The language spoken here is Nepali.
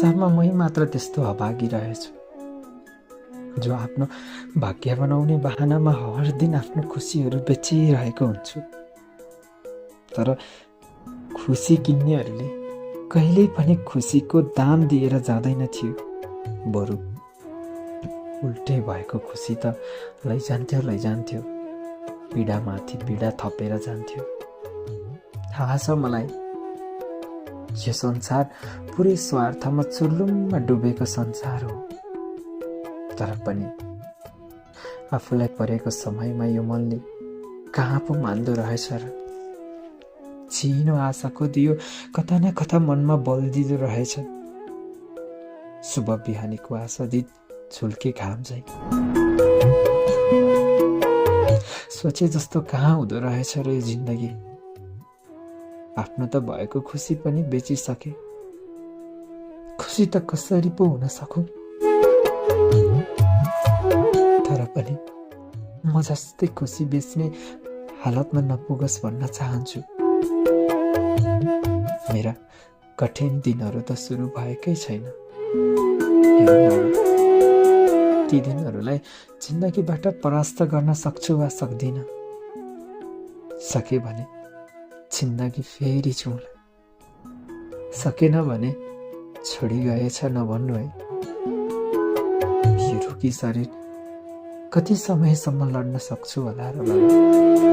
संसारमा मै मात्र त्यस्तो अभागी रहेछु जो आफ्नो भाग्य बनाउने बहानामा हर दिन आफ्नो खुसीहरू बेचिरहेको हुन्छु। तर खुसी किन्नेहरूले कहिल्यै पनि खुसीको दाम दिएर जाँदैन थियो, बरु उल्टे भएको खुसी त लैजान्थ्यो, पीडामाथि पीडा थपेर जान्थ्यो। थाहा छ मलाई, यो संसार पुरै स्वार्थमा चुर्लुममा डुबेको संसार हो। तर पनि आफूलाई परेको समयमा यो मनले कहाँ पो मान्दो रहेछ र। चिनो आशाको दियो कता न कता मनमा बल्दिँदो रहेछ, शुभ बिहानीको आशादित झुल्के घाम झैं। सोचे जस्तो कहाँ हुँदो रहेछ र यो जिन्दगी। आफ्नो त भएको खुसी पनि बेचिसके, खुसी त कसरी पो हुन सकौं। तर पनि म जस्तै खुसी बेच्ने हालतमा नपुगोस् भन्न चाहन्छु। मेरा कठिन दिनहरू त सुरु भएकै छैन। ती दिनहरूलाई जिन्दगीबाट परास्त गर्न सक्छु वा सक्दिन। सके भने जिन्दगी फेरि छुँला, सकेन भने छोडी गएछ नभन्नु है। यो रुखी शरीर कति समयसम्म लड्न सक्छु होला र।